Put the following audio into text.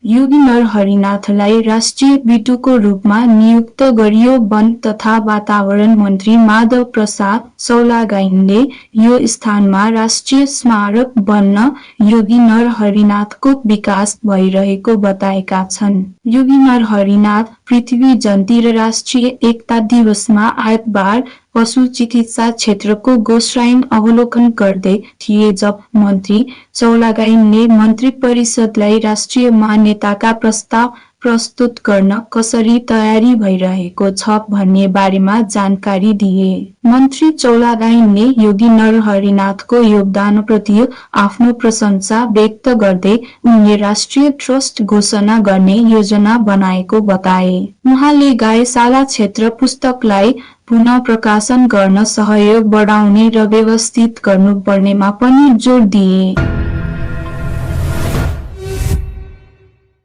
योगी नरहरिनाथलाई राष्ट्रिय विटुको रूपमा नियुक्त गरियो। वन तथा वातावरण मन्त्री माधव प्रसाद चौलागाईले यो स्थानमा राष्ट्रिय स्मारक बन्न योगी नरहरिनाथको विकास भइरहेको बताएका छन्। योगी नरहरिनाथ पृथ्वी जन्ती र राष्ट्रिय एकता दिवसमा आइतबार पशु चिकित्सा क्षेत्रको गोश्राइन अवलोकन गर्दै थिए जब मन्त्री चौलागाईले मन्त्री परिषदलाई राष्ट्रिय मान्यताका प्रस्ताव प्रस्तुत गर्न कसरी तयारी भइरहेको छ भन्ने बारेमा जानकारी दिए। मन्त्री चौलागाईले योगी नरहरिनाथको योगदानप्रति आफ्नो प्रशंसा व्यक्त गर्दै उनले राष्ट्रिय ट्रस्ट घोषणा गर्ने योजना बनाएको बताए। उहाँले गायशाला क्षेत्र पुस्तकलाई पुनः प्रकाशन गर्न सहयोग बढाउने र व्यवस्थित गर्नुपर्नेमा पनि जोड दिए।